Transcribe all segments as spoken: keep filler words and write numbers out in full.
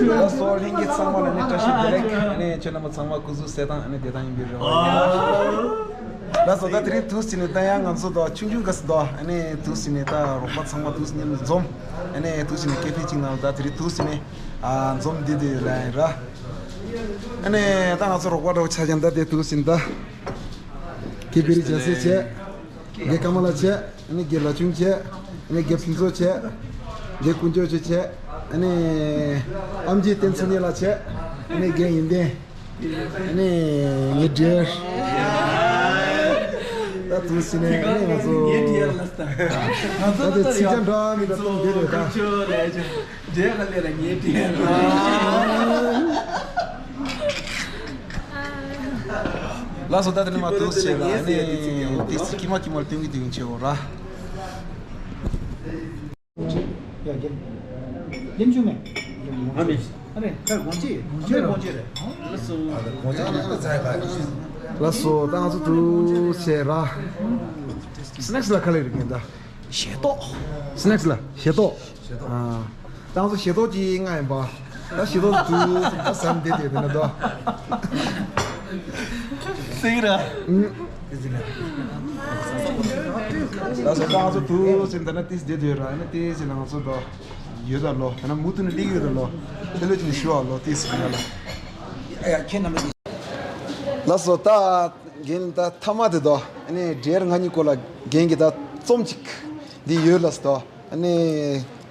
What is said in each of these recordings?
ལགས་སོ། ལྷན་རྒྱས་ཚང་མ་ལ་ནི་བཀྲ་ཤིས་བདེ་ལེགས། ཨ་ནི་ཁྱེད་རྣམ་པ་ཚང་མ་སྐུ་གཟུགས་གསལ་ཐང་ཨ་ནི་བདེ་ཐང་ཡིན་པའི་རེ་བ་ཡིན། ལགས་སོ། ད་དེ་རིང་དུས་ཚོད་ནི་ད་ཡང་ང་ཚོ་དང་ཆུང་ཆུང་སྐབས་སུ་དང་ཨ་ནི་དུས་ཚོད་ནི་ད་རོགས་པ་ཚང་མ་དུས་ཚོད་མཉམ་དུ་འཛོམས། ཨ་ནི་དུས་ཚོད་ནི་ཀེ་ཕེ་གཅིག་ནང་ལ་ད་དེ་རིང་དུས་ཚོད་ནི་ཨ་འཛོམས་བསྡད་བསྡད་ཡོད་ལ་ཡིན་ར། ཨ་ནི་ད་ང་ཚོ་རོགས་པ་འདྲ་བོ་ཆ་ཀྱང་ད་དེ་དུས་ཚོད་ནི་ད་ཀེ་ཕེ་རི་ཇ་སེ་བྱས། རྒན་ཀ་མ་ལ་བྱས། ཨ་ནི་རྒན་ལ་ཆུང་བྱས། ཨ་ནི་རྒན་ཕུན་ཚོགས་བྱས། རྒན་དཀོན་མཆོག་ཆོས་བྱས། ཨ་ནི་ཨམ་ཆི་བསྟན་འཛིན་ལགས་བྱས། ཨ་ནི་རྒན་ཡོན་ཏན། ཨ་ནི་ངའི་ཌི་ཡར། ད་དུས་ཚོད་ནི་ཨ་ནི་ང་ཚོ་ངའི་ཌི་ཡར་ལ་ད་ང་ཚོ་ད་དེ་ཚིག་ཅན་འདྲ་མི་འདྲ་གཏོང་གི་རེད་ད། ཌི་ཡར་ལ་ལས་ལ་ངའི་ཌི་ཡར་ལ། ལགས་སོ། ད་དེ་ནི་མ་དུས་ཚོད་ལ་ཨ་ནི་དེ་ཚིག་ཀྱི་མ་ཀྱི་མ་སྟོན་གི་དུས་ཡིན་ཆེ་བོ་ར། ཡ་རྒན། ལེམ་ཆུང་མེད། ཨ་མེད། ཨ་རེད། ཁ་དགོངས་བྱེད། དགོངས་བྱེད། དགོངས་བྱེད་རེད། ལགས་སོ། ལགས་སོ། ད་ང་ཚོ་དུས་ཚོད་ར། སི་ནེག་སི་ལ་ག་ལེ་རེད་རྒན་ད། ཞལ་ཏོག་སི་ནེག་སི་ལ་ཞལ་ཏོག་ཞལ་ཏོག་ཨ། ད་ང་ཚོ་ཞལ་ཏོག་ཅིག་ལྔ་ཡིན་པ། ད་ཞལ་ཏོག་དུས་ད་ཟམ་བསྡད་དེ་དེ་ན་དོ། སེང་ར། ཨུམ། ལགས་སོ། ད་ང་ཚོ་དུས་ཟིན་ད་ན་ཏིས་བསྡད་དེ་ར་ན་ཏིས་ཟིན་ང་ཚོ་དོ། ཡོད་ད་ལོ། ད་ན་མུ་ཏུ་ནི་ལིག་ཡོད་ད་ལོ། ཆེ་ལོ་ཅིག་ནི་ཞུ་བ་ལོ་ཏིས་ཟིན་ཡ་ལ། ཡ་ཁྱེད་རྣམ་པ། ལགས་སོ། ད་རྒན་ད་ཐ་མ་དེ་དོ། ཨ་ནི་ཌི་ཡར་ང་གཉིས་སྐོར་ལ་རྒན་གྱི་ད་རྩོམ་ཅིག་འདི་ཡོད་ལགས་སོ་དོ། ཨ་ནི་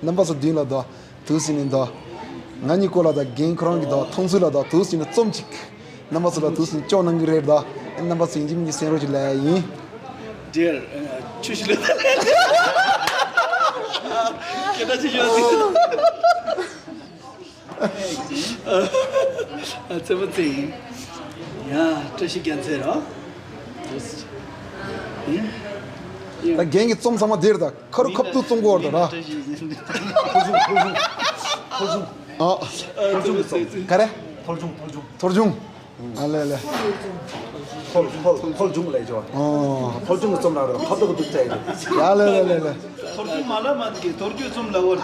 རྣམ་པ་ཚོ་མདུན་ལ་དོ། དུས་ཟིན་ནི་དོ། ང་གཉིས་སྐོར་ལ་དོ། རྒན་ཁོ་རང་གི་དོ་མཐོང་ཚུལ་ལ་དོ་དུས་ཟིན་ནི་རྩོམ་ཅིག་རྣམ་པ་ཚོ་ལ་དུས་ཟིན་སྐྱོང་གནང་གི་རེད་དོ། ཨ་ནི་རྣམ་པ་ཚོ་ཡིན་གཅིག་མིན་གཅིག་གསན་རོགས་ཅིག་ལབ་ཡིན། ཌི་ཡར་ཆུ་ཞིག་ལ་སྐད་ཆ་ཅིག་ཡོད་ཟིན། ཨ་ཙེ་མོ་ཙེ་ཡིན། ཡ་བཀྲ་ཤིས་རྒྱལ་མཚན་རོ། ཡ་ཡ། ད་རྒན་གྱི་རྩོམ་ཚང་མ་འདིར་ད་ཁ་རུ་ཁབ་ཏུ་བཙོང་གོ་བར་ད་ར། ཐོལ་བྱུང་ཐོལ་བྱུང་ཐོལ་བྱུང་། ཨ། ཨ་ཙེ་མོ་ཙེ་ཙེ། ག་རེ། ཐོལ་བྱུང་ཐོལ་བྱུང་། ཐོལ་བྱུང་། ཨ་ལེ་ལེ། ཐོལ་ཐོལ་ཐོལ་བྱུང་ལས་ཅོ། ཨོ། ཐོལ་བྱུང་གི་རྩོམ་ར་ར་ཁ་ཐོག་ཏུ་བཙལ་ཡོད། ཡ་ལེ་ལེ་ལེ་ལེ། ཐོལ་བྱུང་མ་ལ་མ་གི་ཐོལ་རྒྱུ་རྩོམ་ལ་བོར་ད།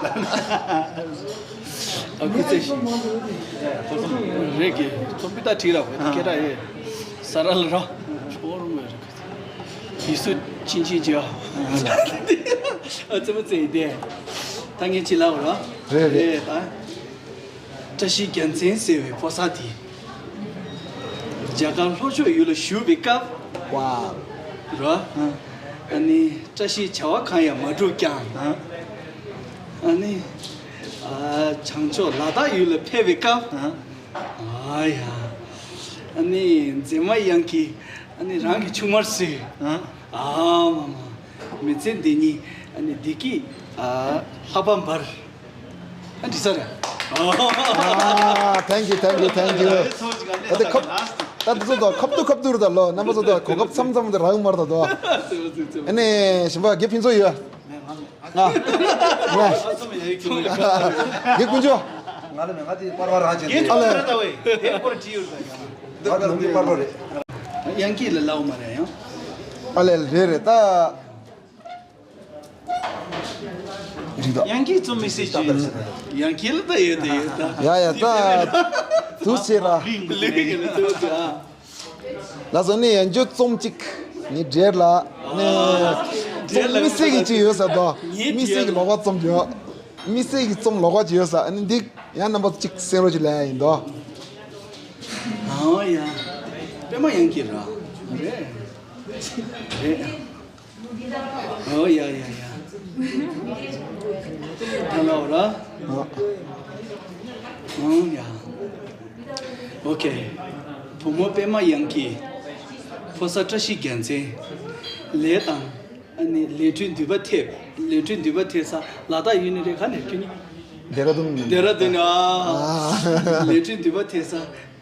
ཨ་ཁུ་ཚེ་ཤི། རེད་གི་རྩོམ་པི་ད་ཁྲིག་ར་བོ་ཁེ་ར་ཡེ། ས་ར་ལ་ར། ཆོ་རུ་མེ་ར། ཡི་སུ་ཅིན་ཅིན་ཅི་ཨ། ཨ་ཙེ་མོ་ཙེ་ཡི་དེ། ད་ངས་ཅི་ལ་བོ་ར། རེད་རེད། རེད་ད། བཀྲ་ཤིས་རྒྱལ་མཚན་ཟེར་བའི་ཕོ་གསར་དེ། རྒྱ་གར་ལྷོ་ཕྱོགས་ཡུལ་ལ་བཞུགས་པའི་སྐབས། ཝའོ། རོ། ཨ་ནི་བཀྲ་ཤིས་བྱ་བ་གང་ཡང་མ་བསྒྲུབས་ཀྱང་། ཨ་ནི། ཨ་བྱང་ཕྱོགས་ལ་དྭགས་ཡུལ་ལ་ཕེབས་པའི་སྐབས། ཨ་ཡ། ཨ་ནི་མཛེས་མ་གཡང་སྐྱིད་ཨ་ནི་རང་གི་ཆུང་མར་བཟོས། ཨ་མ་མ། མི་ཚེ་འདི་ཉིད་ཨ་ནི་བདེ་སྐྱིད་ཨ་ལྷག་པ་འབར། ཨ་འདྲི་ས་རེད། ཨ། Thank you, thank you, thank you. ད་དེ་ཁབ་ད་དེ་ཚོ་ད་ཁབ་ཏུ་ཁབ་ཏུ་རུ་ད་ལོ་རྣམ་པ་ཚོ་ད་གོ་སྐབས་མཚམས་མཚམས་དེ་རག་མར་ད་དོ། ཨ་ནི་ཞིམ་པ་རྒན་ཕུན་ཚོགས་ཡོད། ང་ང་རྒན་དཀོན་མཆོག་ང་ལ་མེད་ང་དེ་པར་པར་རང་བྱེད་དེ། ཨ་ལེ། དེ་སྐོར་བྲིས་ཡོད་ད་ཡང་། ང་ལ་མི་པར་པར་རེད། གཡང་སྐྱིད་ལ་ལའོ་མ་རེད་ཡང་། ཨ་ལེ་རེད་རེད་ད། རིག་ད། གཡང་སྐྱིད་རྩོམ་མི་སྲིད་ཅིང་། གཡང་སྐྱིད་ལ་ད་ཡོད་ད་ཡོད་ད། ཡ་ཡ་ད། དུ་ཟེར་ར། ལུས་ཀྱི་ལུས་ཀྱི་ལུས་ཀྱི་ཨ། ལགས་སོ་ནི་ཡང་འཇོ་རྩོམ་གཅིག་ནི་འབྲེལ་ལ་ནི། རྩོམ་མི་སྲིད་ཀྱི་ཅིག་ཡོད་ས་དོ། མི་སྲིད་ཀྱི་ལོག་པ་རྩོམ་འཇོ། མི་སྲིད་ཀྱི་རྩོམ་ལོག་པ་ཅིག་ཡོད་ས་ནི་འདི་ཡང་རྣམ་པ་གཅིག་གསན་རོགས་ཅིག་ལབ་ཡ་ཡིན་དོ། ཨོ་ཡ། པད་མ་གཡང་སྐྱིད་ར། རེད། རེད། ཨོ་ཡ་ཡ་ཡ། ད་ལོ་ར། ཨོ་ཡ། ཨོ་ཁེ། བུ་མོ་པད་མ་གཡང་སྐྱིད། ཕོ་གསར་བཀྲ་ཤིས་རྒྱལ་མཚན། ལས་དང་། ཨ་ནི་ལས་འཕྲོའི་འདུས་པ་ཐེབས། ལས་འཕྲོའི་འདུས་པ་ཐེབས་ས་ལ་དྭགས་ཡུལ་ནས་རེད་ག་ནས་ཁྱོད་ནི། ལྡེ་ར་ལྡུན། ལྡེ་ར་ལྡུན་ཨ། ལས་འཕྲོའི་འདུས་པ་ཐེབས་ས་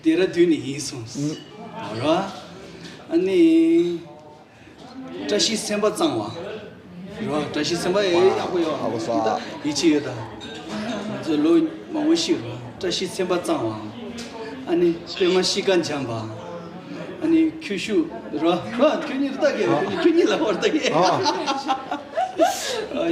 ལྡེ་ར་ལྡུན་ནས་ཡིན་སོང་། ར། ཨ་ནི། བཀྲ་ཤིས་སེམས་པ་གཙང་བ། ར་བཀྲ་ཤིས་སེམས་པ་ཨེ་ཡག་པོ་ཡོད། ཡག་པོ་ས། ཡིད་ཆེས་ཡོད་ད། ང་ཚོ་ལོ་མང་པོ་ཤི་ར་བཀྲ་ཤིས་སེམས་པ་གཙང་བ། ཨ་ནི་པད་མ་གཤིས་ཀ་འཇམ་པ། ཨ་ནི་ཁྱོ་ཤུག་ར་ར་ཁྱོད་གཉིས་ར་ལྟ་གི་ར་ཁྱོད་གཉིས་ལ་བར་ལྟ་གི། ཨ་ཡ།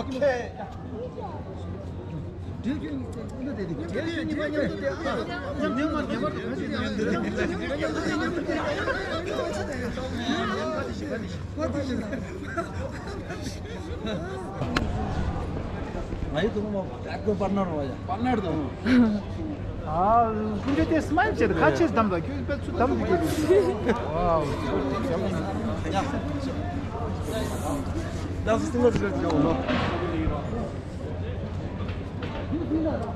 Okay. ང་ཡི་དུང་མོ་ཀ་ཀོ་པར་ནར་བ་ཡ། པར་ནར་དང་། ཨ། ཀུན་སྤྱོད་དེ་སི་མའིལ་བྱེད་དུ་ཁ་ཆེས་བསྡམས་དང་ཁྱོད་པད་ཚུ་བསྡམས་འདུག་གི། ཝའོ། ཡ། ད་སི་ཏིང་ལ་སི་ལ་ཡོང་ལོ།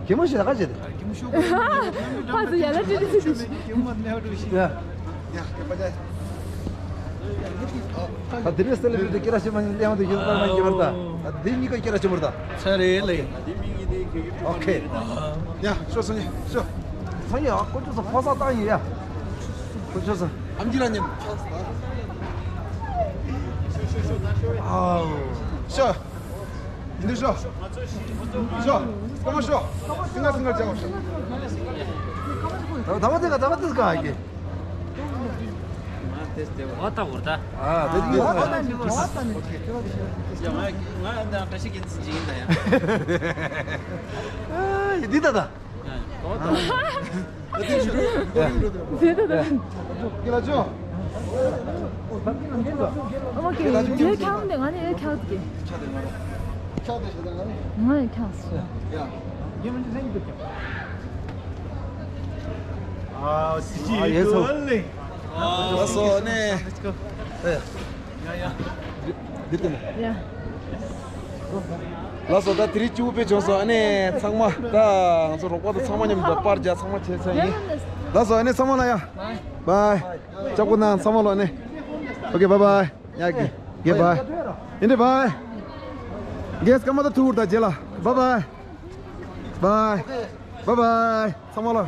གད་མོ་ཤོར་ག་བྱེད་དེ། ཕ་སུ་ཡ་ལ་ཅི་ཅི་ཅི་ཅི། ཡ། ད་དེ་རིང་སེ་ལེ་བྷི་རི་ཊི་སྐད་གྲགས་ཆེན་པོ་ཡིན་ལེའང་དུ་ཡོད་པར་མ་ཡིན་པར་ད། ད་དེ་གཉིས་ཀ་སྐད་གྲགས་ཆེན་པོ་རེད་ད། ཚ་རེད་ལེ། ཨོ་ཁེ། ཡ་ཤོ་སོང་ཡ་ཤོ། སང་ཉིན་ཨ་ཀོ་ཅོ་སོ་ཕོ་ས་བཏང་ཡོད་ཡ། ཀོ་ཅོ་སོ། ཨམ་ཅི་ར་ཉམས། ཨའོ། ཤོ། འདི་ཤོ། ཤོ། སྐར་མ་ཤོ། སིང་ག་སིང་ག་བྱ་བ་ཤོ། ད་མ་དེ་ག་ད་མ་དེ་ག་ཨ་ཀེ། ཨ་ད་འོར་ད། ཨ་དེ་འདི་ང་ང་ང་ད་བཀྲ་ཤིས་རྒྱལ་མཚན་ཅིག་ཡིན་ད་ཡ། ཨ་འདི་ད་ད། ཟེར་ད་ད། ཨ་མ་ཀེ་དེ་ཁྱག་འདི་ང་ནི་ཨེ་ཁྱག་གི། ང་ཡི་ཁྱག་སོ། ཨ་ཡེ་སོ། ལགས་སོ་ནས། ཨེ། འདི་ལྟ་ནས། ཡ། ལགས་སོ། ད་དེ་རིང་སྐྱིད་པོ་དཔེ་བྱུང་སོང་། ཨ་ནི་ཚང་མ་ད་ང་ཚོ་རོགས་པ་དང་ཚང་མ་མཉམ་དུ་པར་རྒྱག་ཚང་མ་བྱས་ཚར་ཡིན། ལགས་སོ། ཨ་ནི་ཚང་མ་ལ་ཡ། བའི། ལྕགས་པོ་ནང་ཚང་མ་ལ་ཨ་ནི། ཨོ་ཀེ་བའི་བའི། ཡ་གི་གེ་བའི། ཨིན་དྲི་བའི། གེ་སྐར་མ་ད་ཐུག་ད་རྗེས་ལ། བའི་བའི། བའི་བའི། ཚང་མ་ལ།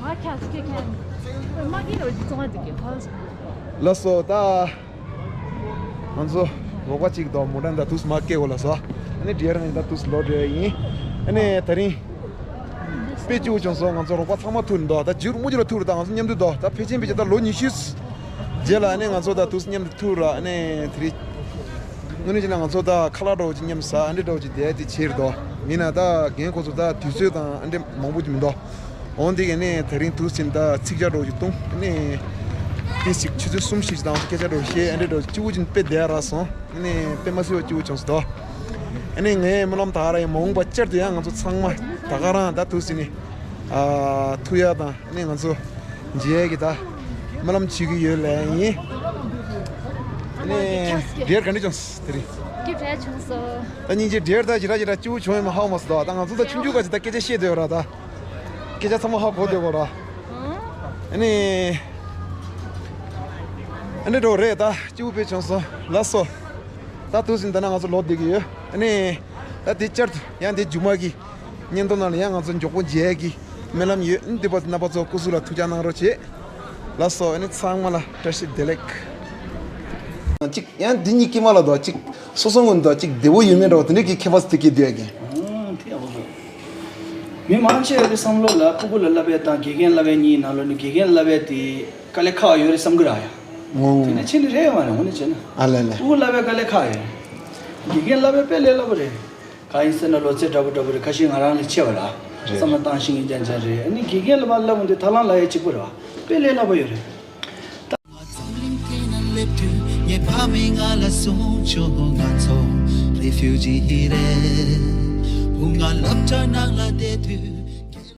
ང་ཁྱག་སྐྱེ་ཁན། མ་གི་རོ་ཇི་ཚང་མ་འདུག་གི་ཧོལ། ལགས་སོ། ད་ང་ཚོ་རོགས་པ་གཅིག་དང་མོ་ཊ་ད་དུས་མ་སྐད་གོ་ལ་སོ། ཨ་ནི་ཌི་ཡར་ནི་ད་དུས་ལོ་འདྲ་ཡིན། ཨ་ནི་ད་རིང་དཔེ་སྐྱིད་པོ་བྱུང་སོང་། ང་ཚོ་རོགས་པ་ཚང་མ་ཐུག་འདུག་ད་ཇུར་མུ་ཇུ་ལ་ཐུག་ར། ད་ང་ཚོ་མཉམ་དུ་འདུག་ད་ཕལ་ཆེར་ཕལ་ཆེར་ད་ལོ་ཉི་ཤུ་རྗེས་ལ་ཨ་ནི་ང་ཚོ་ད་དུས་མཉམ་དུ་ཐུག་ར། ཨ་ནི་དེ་རིང་དངོས་གནས་བྱས་ན་ང་ཚོ་ད་ཁ་ལག་འདྲ་བོ་ཅིག་མཉམ་ཟ། ཨ་འདྲ་འདྲ་བོ་ཅིག་བསྡད་དེ་བྱས་རེད་དོ། མིན་ན་ད་རྒན་ཁོ་ཚོ་ད་དུས་ཚོད་དང་ཨ་འདྲ་མང་པོ་ཅིག་མི་འདུག་འོན་ཏེ་ག་ནས་ད་རིང་དུས་ཟིན་ད་ཚིག་ཇ་འདྲ་བོ་ཅིག་བཏུང་། ཨ་ནི་ཏི་ཞིག་ཆུ་ཚོད་གསུམ་བཞི་ཅིག་དང་སྐད་ཆ་འདྲ་བོ་བཤད། ཨ་འདྲ་འདྲ་བོ་སྐྱིད་པོ་ཅིག་དཔེ་བསྡད་ར་སོང་། ཨ་ནི་དཔེ་མ་སྲིད་པ་སྐྱིད་པོ་བྱུང་སོང་དོ། ཨ་ནི་ངའི་སྨོན་ལམ་ད་ག་རང་ཡིན། མ་འོངས་པ་བསྐྱར་དུ་ཡང་ང་ཚོ་ཚང་མ་ད་ག་རང་ད་དུས་ཟིན་ནི་ཨ་ཐུག་ཡ་དང་། ཨ་ནི་ང་ཚོ་མཇལ་གི་ད་སྨོན་ལམ་བྱེད་ཀྱི་ཡོད་ལབ་ཡིན། ཨ་ནི་ཌི་ཡར་ག་འདྲ་བྱུང་། དེ་རིང་སྐྱིད་པོ་བྱུང་སོང་། ད་སྙིང་རྗེ། ཌི་ཡར་ད་ཞེ་དྲག་ཞེ་དྲག་སྐྱིད་པོ་བྱུང་ཡོད་མ་ཧ་གོ་མ་སོང་དོ། ད་ང་ཚོ་ད་ཆུང་ཆུང་སྐབས་ཀྱི་ད་སྐད་ཆ་བཤད་བསྡད་ཡོད་ར། ད་སྐད་ཆ་ཚང་མ་ཧ་གོ་བསྡད་ཡོད་ར། ཨ་ནི་ཨ་ནི་འགྲོ་རེད། ད་སྐྱིད་པོ་དཔེ་བྱུང་སོང་། ལགས་སོ། ད་དུས་ཟིན་ད་ན་ང་ཚོ་ལོག་བསྡད་ཀྱི་ཡོད། ཨ་ནི་ད་དེ་བསྐྱར་དུ་ཡང་དེ་མཇུག་མ་གི་བརྙན་ཐུང་ནང་ལ་ཡང་ང་ཚོ་མགྱོགས་པོ་མཇལ་གྱི་སྨོན་ལམ་ཡོད། འདི་པ་རྣམ་པ་ཚོ་སྐུ་གཟུགས་ལ་ཐུགས་ཅག་གནང་རོགས་བྱེད། ལགས་སོ། ཨ་ནི་ཚང་མ་ལ་བཀྲ་ཤིས་བདེ་ལེགས། གཅིག་ཡང་འདི་གཉིས་ཀྱི་མ་ལ་དོ་གཅིག་སོ་སོ་ངོས་ནས་དོ་གཅིག་བདེ་པོ་ཡོད་མེད་འདྲ་བོ་དེ་འདྲས་ཀྱི་ཁྱད་པར་ཚོ་དེ་སྐྱེས་སྡོད་ཀྱི། ཨང་དེ་ཡག་པོ་འདུག་མི་མང་ཆེ་བའི་བསམ་བློ་ལ་སྤུ་གུ་ལ་བསླབ་པའི་དང་དགེ་རྒན་བསླབ་པའི་གཉིས་ནང་ལོགས་ནས་དགེ་རྒན་བསླབ་པའི་དེ་དཀའ་ལས་ཁག་ཡོད་རེད་བསམ་གི་ར་ཡ། ཨོ། དེ་ནས་ཕྱི་ནས་རེད་མ་རེད། འོ་ན་བྱས་ན་ཨ་ལེ་ལེ། སྤུ་གུ་བསླབ་པའི་དཀའ་ལས་ཁག་ཡོད་རེད། དགེ་རྒན་བསླབ་པའི་དཔེ་ལས་སླ་པོ་རེད། གང་ཡིན་ཟེར་ན་ལོ་ཚད་འདྲ་པོ་འདྲ་པོ་རེད། ཁ་ཤས་ང་རང་ལས་ཆེ་བ་ར། རེད། བསམ་བློ་བཏང་ཤེས་མཁན་རྐྱང་རྐྱང་རེད། ཨ་ནི་དགེ་རྒན་ལ་མ་བསླབ་འོང་དུས་ཐབས་ལམ་ལ་ཡ་གཅིག་པོ་རེད་བ། དཔེ་ལས་སླ་པོ་ཡོད་རེད། ང་འཛམ་གླིང་སྟེང་ན་སླེབས་དུས་ངའི་ཕ་མས་ང་ལ་གསུངས་བྱུང་། ང་ཚོ་རེ་ཕིའུ་ཇི་རེད། བུ་ང་སློབ་གྲྭ་ནང་ལ་བསྡད་དུས།